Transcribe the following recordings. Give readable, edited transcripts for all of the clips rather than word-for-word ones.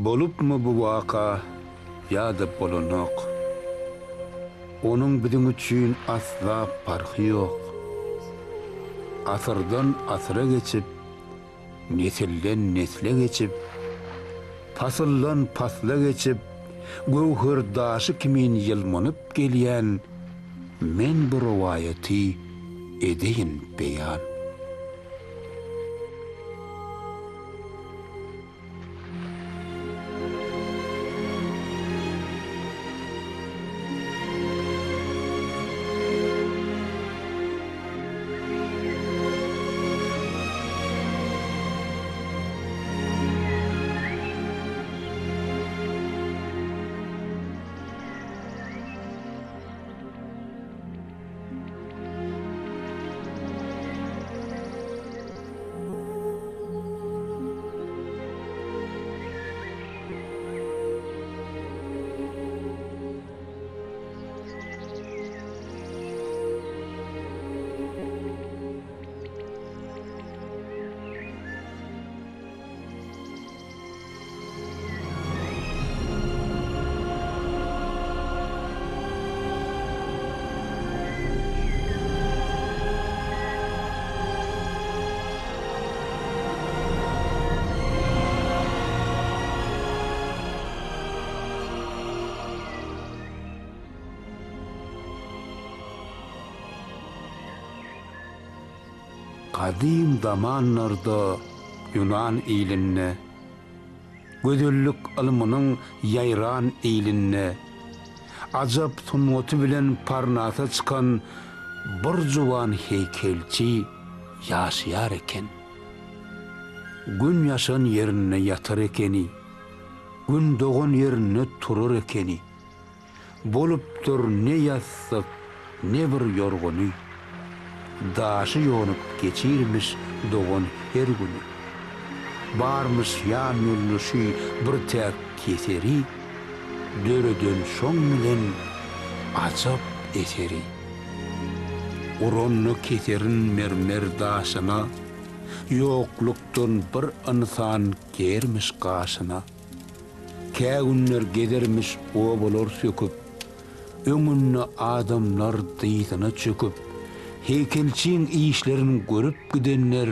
Bolupmy bu waka ýa-da bolanok. Onuň biziň üçin asla parhy ýok. Asyrdan asyra geçip, nesilden nesle geçip, pasyldan pasla geçip, göwher daşy kimin ýylmanyp gelýän men bu rowaýaty edeýin beýan. Gadym zamanlarda Ýunan ilinde, Gözellik ylmynyň ýaýran ilinde, Ajap sungaty bilen Parnasa çykan bir juwan heýkelçi ýaşaýar eken. Gün ýaşan ýerinde ýatar ekeni, Gün dogan ýerinde turar ekeni. Bolupdyr ne ýassyk, ne bir ýorgany. Daşy ýonup geçirmiş dogan her güni. Barmyş ýan ýoldaşy bir täk keseri, Döreden şoň bilen ajap eseri. Uranda keserin mermer daşyna, Ýoklukdan bir ynsan germiş gaşyna. Kä günler gezermiş obalar söküp, Öňünde adamlar dyzyna çöküp, Heýkelçiň işlerin görüp gidenler,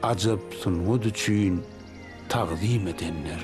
Ajap sungat üçin tagzym edenler.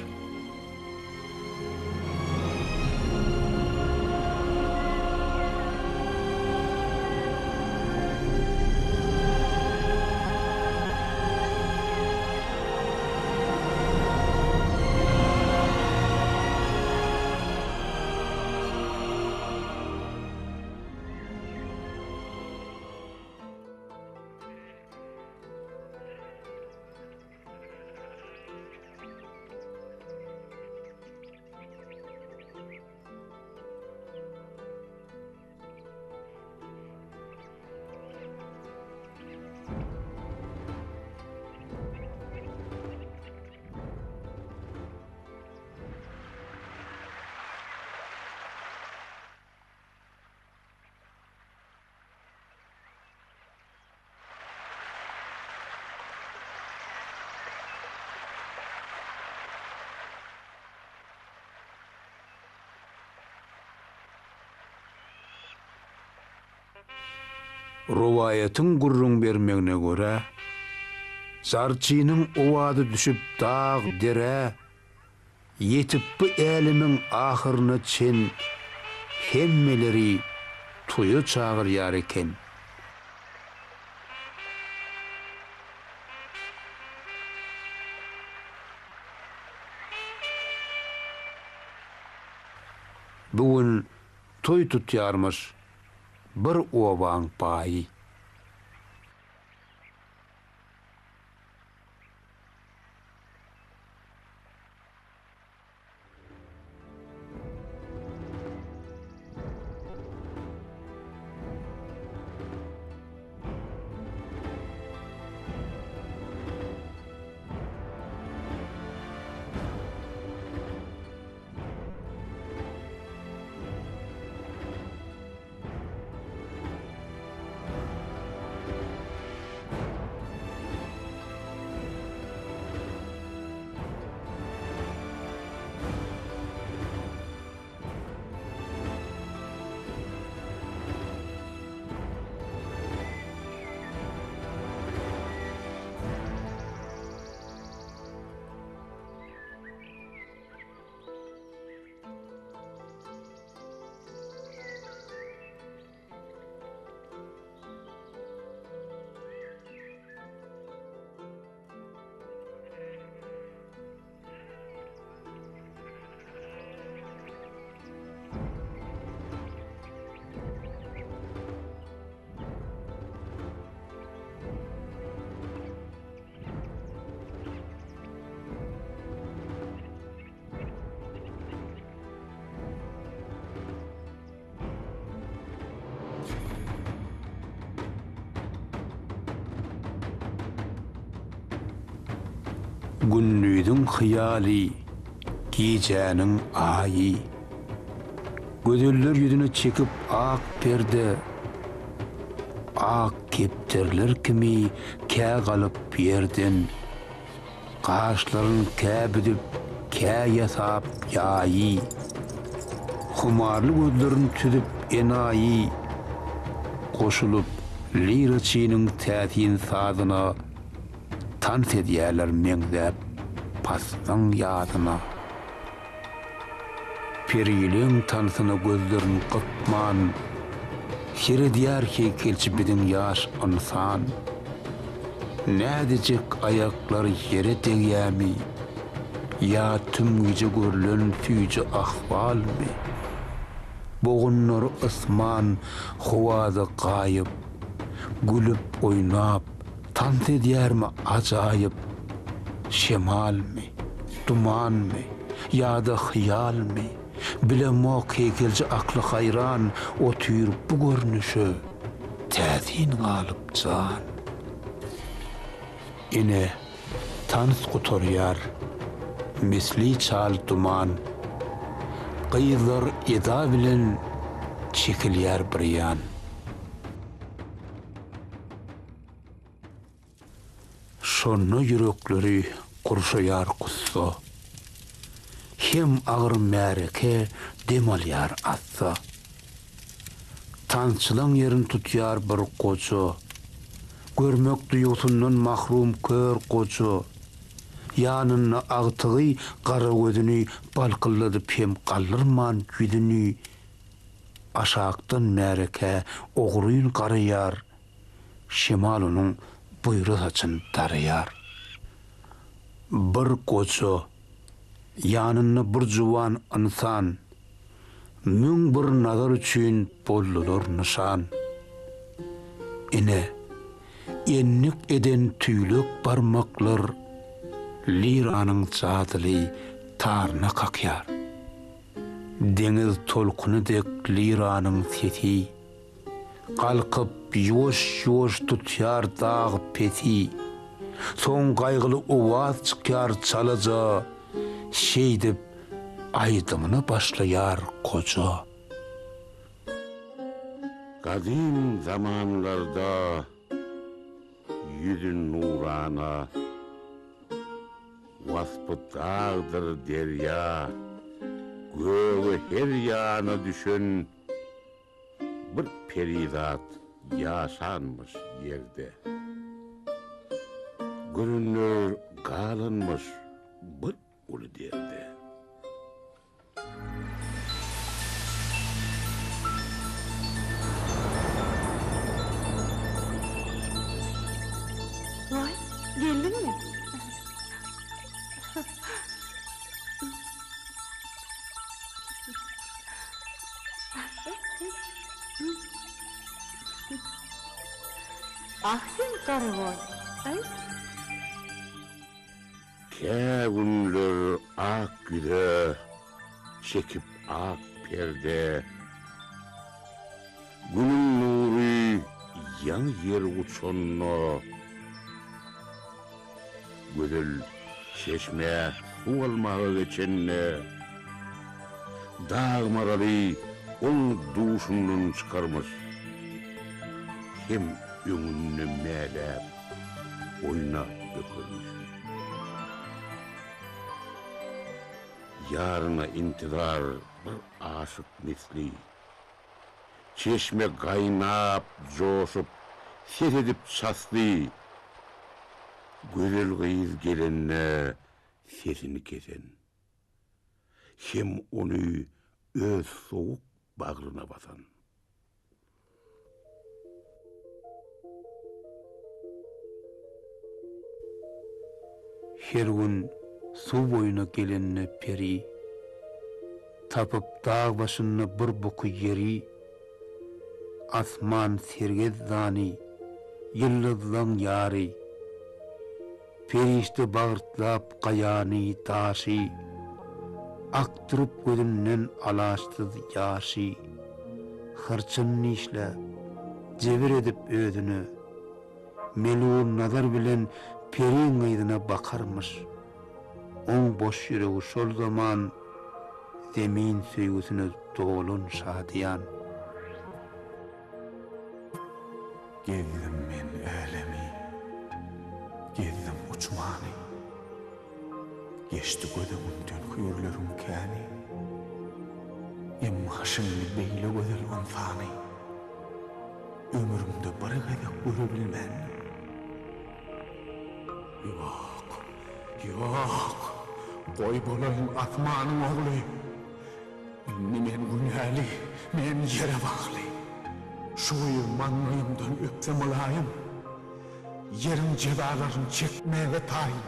Rowaýatyň gürrüň bermegine görä, jarçynyň owazy düşüp dag-derä, ýetip bu älemiň ahyryna çen hemmeleri toýa çagyrýar eken. Bu gün toý tutýarmyş bir obaň baýy. Gündiziň hyýaly, gijäniň aýy. Gözeller ýüzüne çekip ak perde, Ak kepderiler kimi kä galyp ýerden. Gaşlaryn kä büzüp, kä ýasap ýaýy. Humarly gözlerin süzüp enaýy. Goşulyp liraçynyň täsin sazyna, Tans edýärler meňzäp paslyň ýazyna. Perileň tansyna gözlerin gypman, Seredýär heýkelçi biziň ýaş ynsan. Näzijek aýaklary ýere degýämi, Ýa tüm gije görlen süýji ahwalmy? Bogunlary ysman, howada gaýyp, Gülüp, oýnap, Tans edýärmi ajaýyp şemalmy, dumanmy ýa-da hyýalmy, bilemok heýkelçi akly haýran otyr bu görnüşe täsin galyp jan. Ine, tans gutarýar, misli çal duman, gyzlar eda bilen çekilýär birýan. Şonda ýürekleri gurşaýar gussa. Hem agyr märeke dem alýar assa. Tansçylaň ýerini tutýar bir goja. Görmek duýgusyndan mahrum kör goja. Ýanynda agtygy gara gözüni balkyldadyp hem galdyrman ýüzüni aşakdan märekä ogryn garaýar. Şemal onuň buýra saçyny daraýar. Bir goja, ýanynda bir juwan ynsan, 1001 nazar üçin boldular nyşan. Ine, endik eden tüýlek barmaklar liranyň jadyly taryna kakýar. Deňiz tolkuny dek liranyň sesi Galkyp, ýuwaş-ýuwaş tutýar dag pesi. Soň gaýgyly owaz çykýar çalaja, Şeýdip, aýdymyna başlaýar goja. Gadym zamanlarda ýüzi nurana, Waspy dagdyr derýa, göge her ýana düşen Bir perizat ýaşanmyş ýerde. Görenler galanmyş bir uly derde. Waý, geldiňmi? Ah sen garagol, aý. Kä günler ak ýüze çekip ak perde, Günüň nury ýaňy ýer guçanda. Gözel çeşmä suw almaga geçende, dag maraly oň duşundan çykarmyş. Hem öňünde mäläp, oýnap bökermiş. Ýaryna intizar bir aşyk misli. Çeşme gaýnap, joşup, ses edip çasdy. Gözel gyz gelende sesini kesen. Hem ony öz sowuk bagryna basan. Her gün suw boýuna gelende peri, Tapyp dag başynda bir buky ýeri, Asman sergezdany, ýyldyzlaň ýary, Perişde bagyrtlap gaýany, daşy, Akdyryp gözünden alaçsyz ýaşy, Hyrçyn dişläp, jebir edip özüne, Melgun nazar bilen periň yzyna bakarmyş. Oň boş ýüregi şol zaman Zemin söýgüsine dolan şadyýan. Gezdim men älemi, gezdim uçmany. Geçdi göz öňümden hüýrleriň käni. Emma şindi beýle gözel ynsany Ömrümde bir gezek görebilmändim. Ýok, ýok, goý bolaýyn asmanyň ogly. Indi men günäli, men ýere bagly. Şu gyz maňlaýymdan öpse mylaýym, Ýeriň jezalaryn çekmäge taýyn.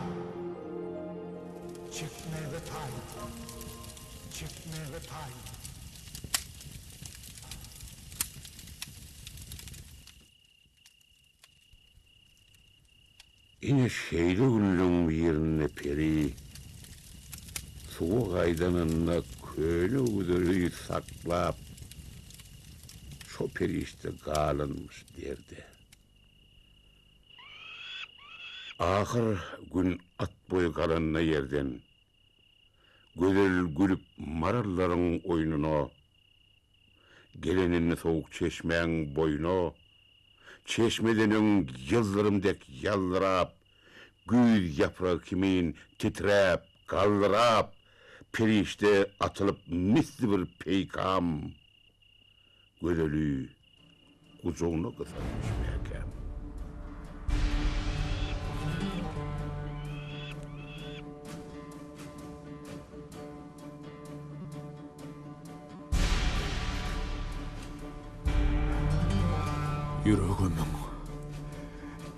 Çekmäge taýyn. Çekmäge taýyn. Ine şeýle günleň birinde peri suwa gaýdanynda köne güzeri saklap, şo perişde galanmyş derde. Ahyr gün at boýy galanda ýerden, Gözel gülüp marallaryň oýnuna, Geleninde sowuk çeşmäň boýuna, Çeşmeden öň ýyldyrym dek ýaldyrap, Güýz ýapragy kimin titräp, galdyrap, Perişde atylyp misli bir peýkam. Gözeli gujagyna gysanmyş mäkäm. Ýüregimiň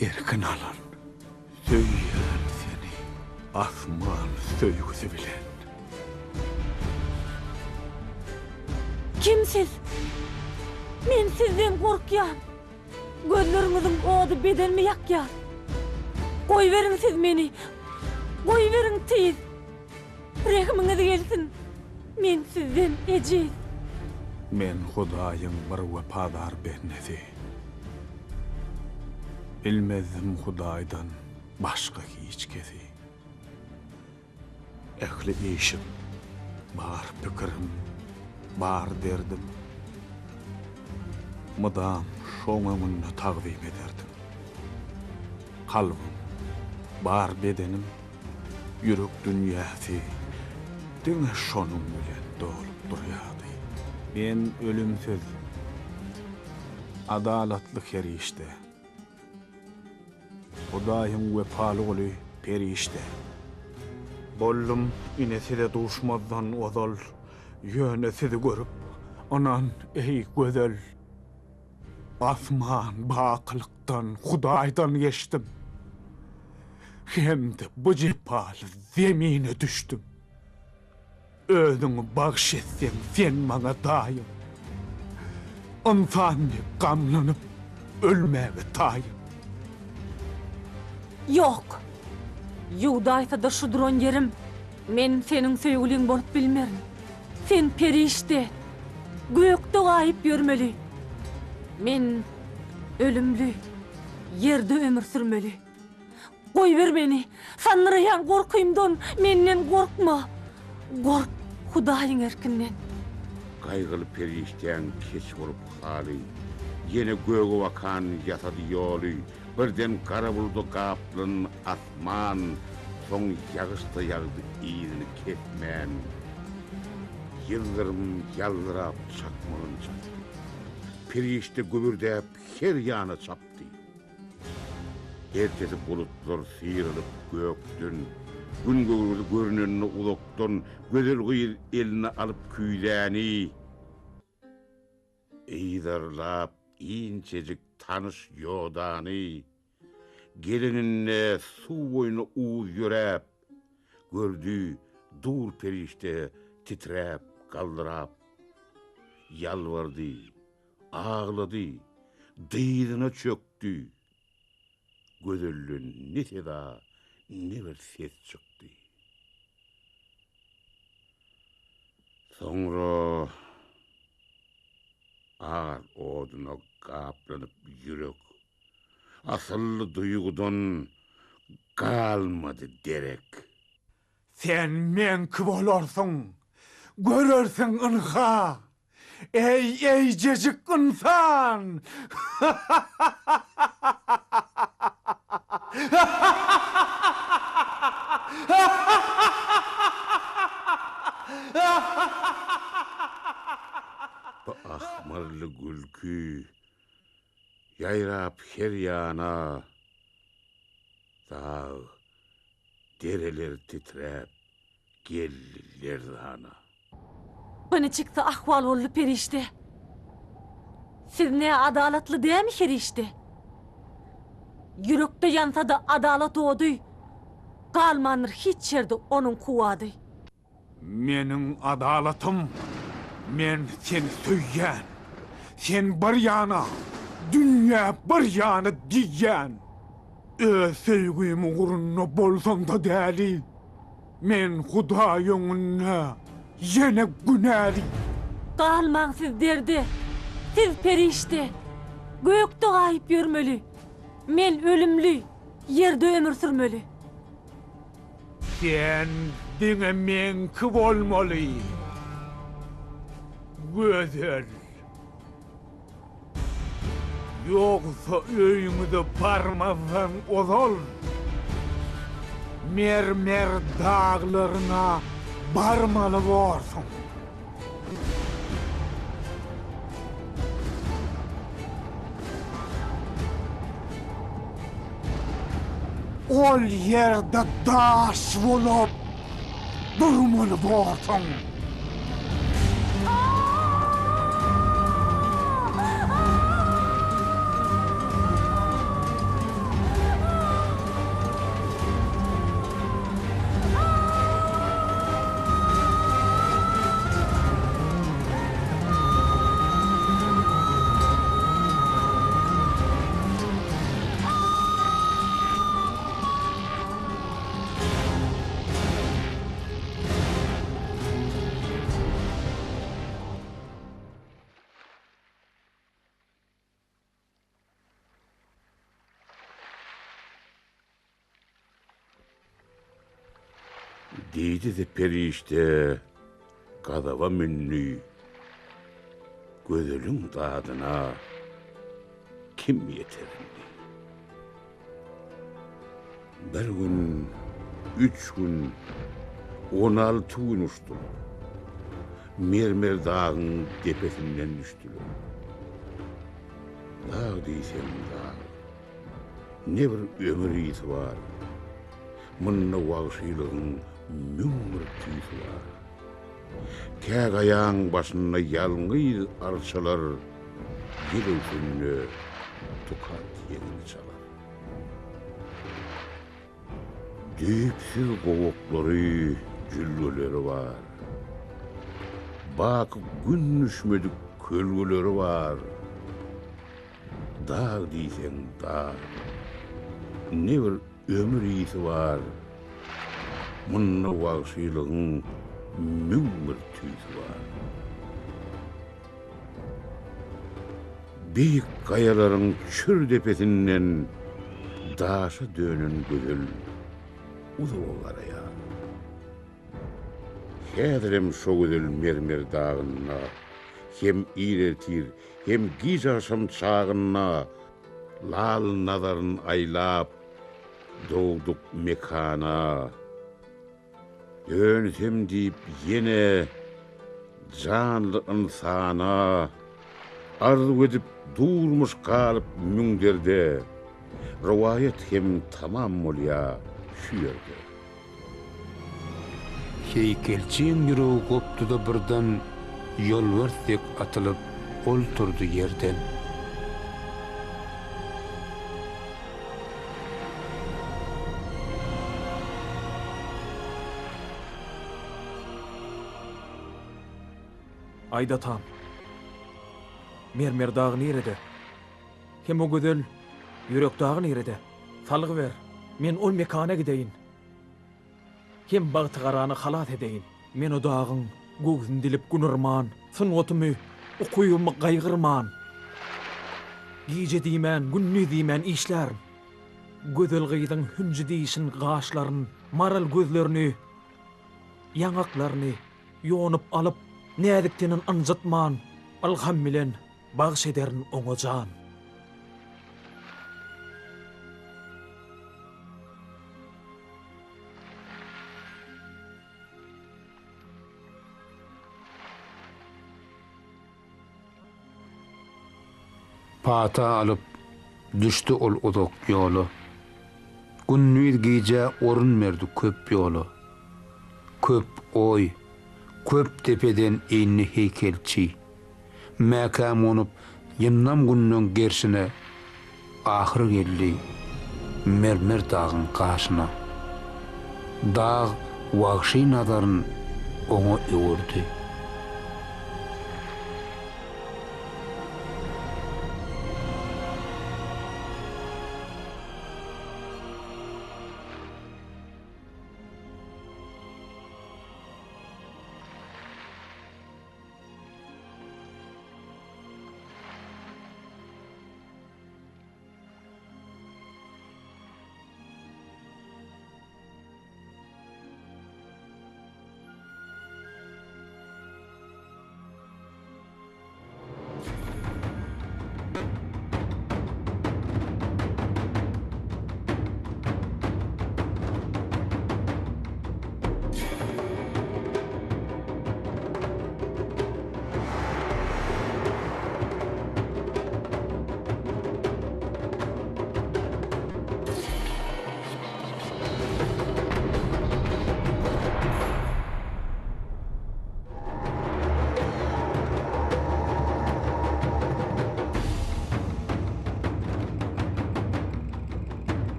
erkin alan. Söýýän seni asman söýgüsi bilen. Kim siz? Men sizden gorkýan. Gözleriňiziň ody bedenimi ýakýar. Goýberiň siz meni. Goýberiň tiz. Rehimiňiz gelsin. Men sizden ejiz. Men Hudaýyň bir wepadar bendesi. Bilmezdim Hudaýdan başga hiç kesi. Ähli işim, bar pikirim, bar derdim. Mydam şoň öňünde tagzym ederdim. Kalbym, bar bedenim, ýürek dünýäsi diňe şonuň bilen dolup durýardy. Men ölümsiz, adalatly perişde. Hudaýyň wepaly guly perişde. Boldum ine size duşmazdan ozal, ýöne sizi görüp, ynan, eý, gözel. Asman bakylykdan, Hudaýdan geçdim. Hem-de bu jepaly zemine düşdüm. Özüňi bagş etseň sen maňa daýym. Ynsan dek gamlanyp ölmäge taýyn. Ýok! Ýuwdaýsa-da şu duran ýerim, men seniň söýgüliň bolup bilmerin. Sen perişde, gökde gaýyp ýörmeli. Men ölümli, ýerde ömür sürmeli. Goýber meni, sandyraýan gorkymdan, menden gorkma. Gork Hudaýyň erkinden. Gaýgyly perişdäň keç bolup haly, Ýene göge bakan ýasady ýoly, Birden gara buluda gaplandy asman, Soň ýagyş-da ýagdy yzyny kesmän. Ýyldyrym ýaldyrap çakmagyn çakdy. Perişde gübürdäp her ýana çapdy. Ertesi bulutlar syrylyp gökden, Gün göwreli görnende uzakdan, Gözel gyz eline alyp küýzäni, Yzarlap inçejik tanyş ýodany, Geleninde suw boýuna uz ýöräp, Gördi, dur perişde titräp, galdyrap. Ýalbardy, Aglady, dyzyna çökdi. Gözelden ne seda, ne bir ses çykdy. Soňra ar oduna gaplanyp ýürek, asylly duýgudan galmady derek. Sen meňki bolarsyň. Görersiň ynha. Eý, eýjejik ynsan! Bu ahmyrly gülki ýaýrap her ýana, Dag, dereler titräp geldi lerzana. Bu niçiksi ahwal boldy perişde? Siz nä adalatly dämi her işde? Ýürekde ýansa-da adalat ody, Galmandyr hiç ýerde onuň kuwwady. Meniň adalatym, men seni söýýän. Sen bir ýana, dünýä bir ýana diýýän. Öz söýgim ugrunda bolsam-da däli, men Hudaý öňünde ýene günäli. Galmaň siz derde, siz perişde, Gökde gaýyp ýörmeli. Men ölümli, ýerde ömür sürmeli. Sen diňe meňki bolmaly, Gözel. Ýogsa öýüňize barmazdan ozal, mermer daglaryna barmaly borsuň. Ol ýerde daş bolup durmaly borsuň. Diýdi-de perişde gazaba mündi, Gözeliň dadyna kim ýeter indi? Bir gün, üç gün, 16 gün uçdular. Mermer dagyň depesinden düşdüler. Dag diýseň dag. Ne bir ömür ysy bar. Munda wagşylygyň 1001 tüýsi bar. Kä gaýaň başynda ýalňyz arçalar Ýel öwsende tukat ýeňini çalar. Düýpsüz gowaklary, jülgeleri bar. Baky gün düşmedik kölgeleri bar. Dag diýseň dag. Ne bir ömür ysy bar. Munda wagşylygyň 1001 tüýsi bar. Beýik gaýalaryň çür depesinden daşa dönen gözel uzaga garaýar. Häzirem şo gözel mermer dagynda hem ir ertir, hem giç agşam çagynda lal nazaryn aýlap, dogduk mekana Dönsem diýip ýene janly ynsana Arzuw edip durmuş galyp müň derde Rowaýat hem tamam bolýa şu ýerde. Heýkelçiň ýüregi gopdy-da birden Ýolbars dek atylyp, ol turdy ýerden. Aýt atam. Mermer dagy nirede? Hem o gözel ýürek dagy nirede? Salgy ber, men ol mekana gideýin. Hem bagtygarany halas edeýin. Men o dagyň göwsüni dilip gün yrman, Sungatymy, ukybymy gaýgyrman, Gije diýmän, gündiz diýmän işlärin. Gözel gyzyň hünji dişin, gaşlaryn, Maral gözlerini. Ýaňaklaryny ýonup alyp, näzik tenin ynjytman, ylham bilen bagş ederin oňa jan. Pata alyp, düşdi ol uzak ýola. Gündiz gijä orun berdi köp ýola. Köp oý, köp depeden indi heýkelçi. Mäkäm gonup, ýyndam günleň gerşine, Ahyr geldi mermer dagyň gaşyna. Dag wagşy nazaryn oňa öwürdi.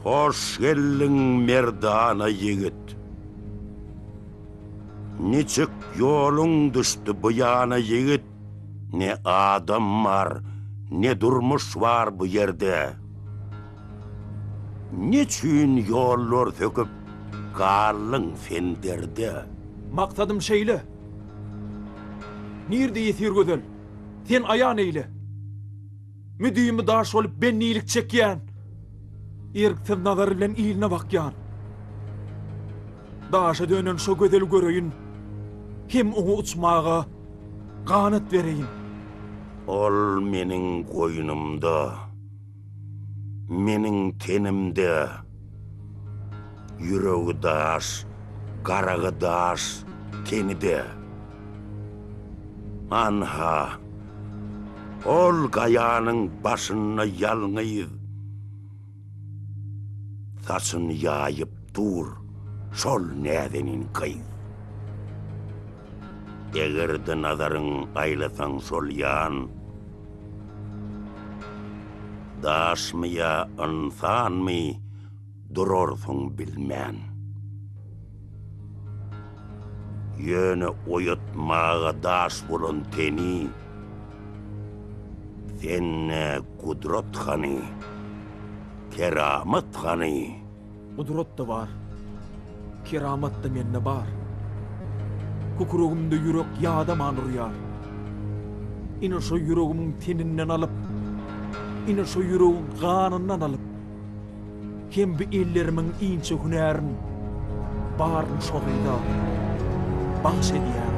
Hoş geldiň merdana ýigit. Niçik ýoluň düşdi bu ýana ýigit? Ne adam bar, ne durmuş bar bu ýerde. Neçüýn ýollar söküp galdyň sen derde? Maksadym şeýle. Nirde ýesir gözel, sen aýan eýle. Müdimi daş bolup bendilik çekýän, Erksiz nazar bilen iline bakýan. Daşa dönen şo gözeli göreýin, Hem oňa uçmaga ganat bereýin. Ol meniň goýnumda, meniň tenimde, Ýüregi daş, garagy daş, teni-de. Anha, ol gaýanyň başynda ýalňyz saçyny ýaýyp dur şol näzenin gyz. Eger-de nazaryň aýlasaň şol ýan. Daşmy ýa ynsanmy durarsyň bilmän. Ýöne oýatmaga daş bolan teni, Sende gudrat hany, keramat hany? Gudrat-da bar, keramat-da mende bar. Kükregimde ýürek ýadaman urýar. Ine şo ýüregimiň teninden alyp, ine şo ýüregiň ganyndan alyp, hem bu ellerimiň inçe hünärin baryny şo gyza bagyş edýärin.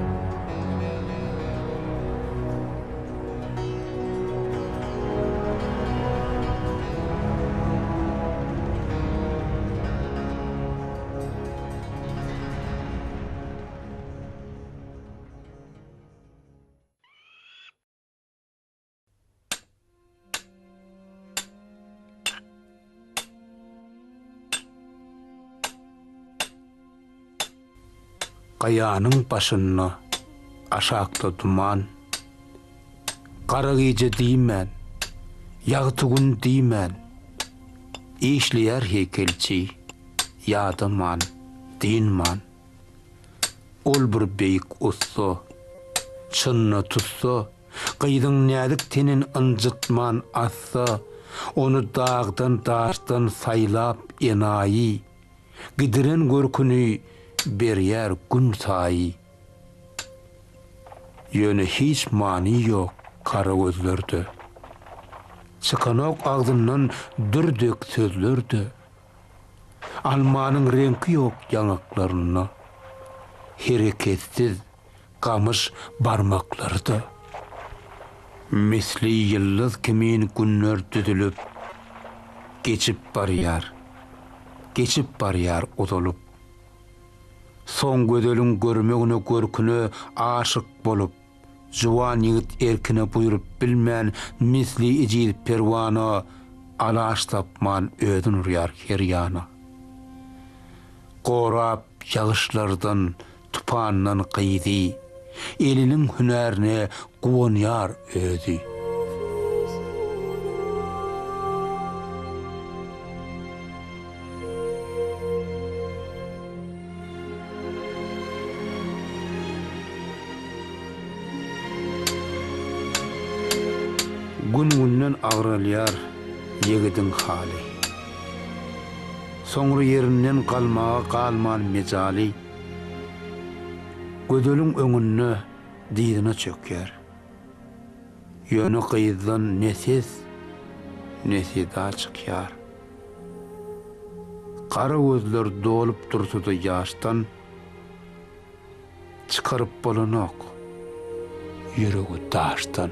Gaýanyň başynda aşakda duman. Gara gije diýmän, ýagty gün diýmän, Işleýär heýkelçi ýadaman, dynman. Ol bir beýik ussa, çynyna tutsa, Gyzyň näzik tenin ynjytman assa, Ony dagdan-daşdan saýlap enaýy, Gidiren görküni berýär gün saýy. Ýöne hiç many ýok gara gözlerde. Çykanok agzyndan dür dek sözler-de. Almanyň reňki ýok ýaňaklarynda. Hereketsiz gamyş barmaklary-da. Misli ýyldyz kimin günler düzülip, Geçip barýar, geçip barýar uzalyp. Soň gözeliň görmegine görküne aşyk bolup, Juwan ýigit erkine buýrup bilmän misli ejiz perwana Alaç tapman özün urýar her ýana. Gorap ýagyşlardan, tupandan gyzy, Eliniň hünärine guwanýar özi. Gün-günden agralýar ýigidiň haly. Soňra ýerinden galmaga galman mejaly, Gözeliň öňünde dyzyna çökýär. Ýöne gyzdan ne ses, ne seda çykýar. Gara gözler dolup dursa-da ýaşdan, Çykaryp bolanok ýüregi daşdan.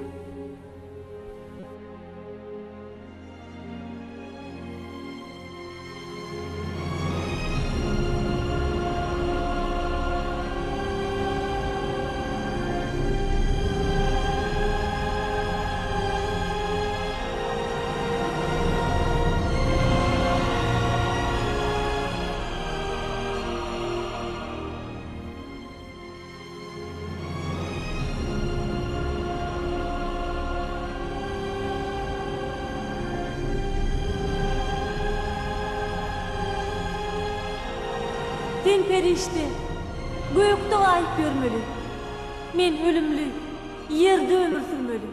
Sen perişde, gökde gaýyp ýörmeli. Men ölümli, ýerde ömür sürmeli.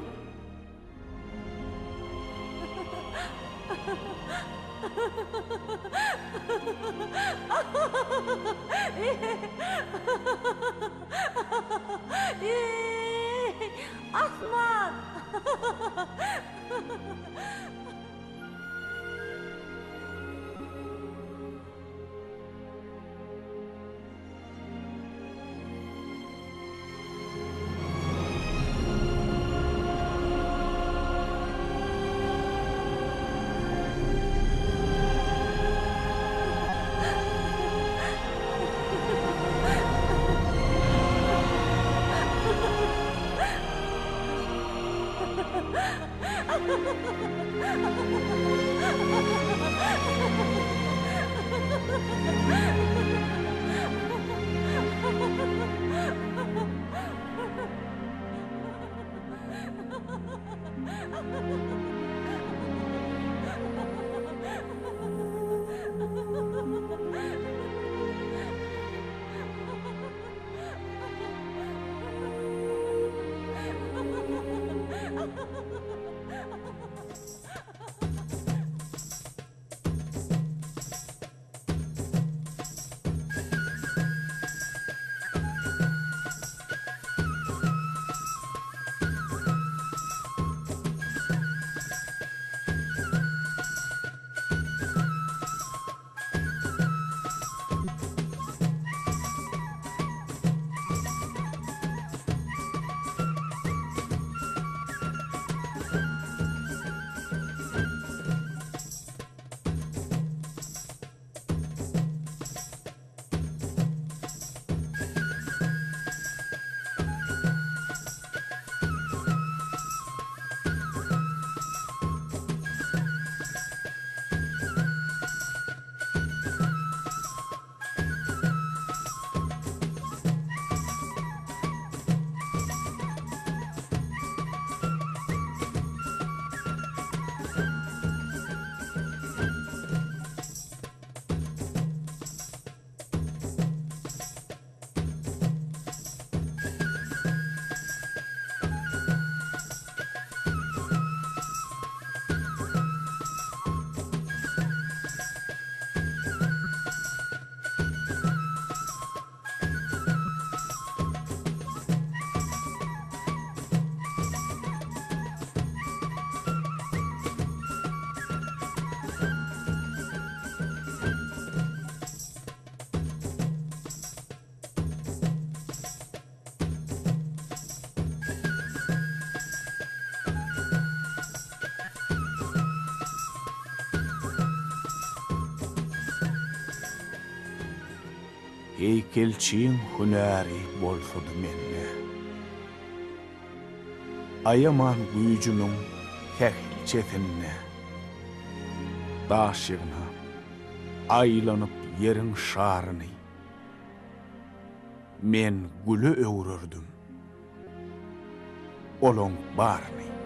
Asman! Heýkelçiň hünäri bolsady mende. Aýaman güýjümiň sähelçesinde. Daş ýygnap, aýlanyp ýeriň şaryny. Men güle öwrerdim olaň baryny.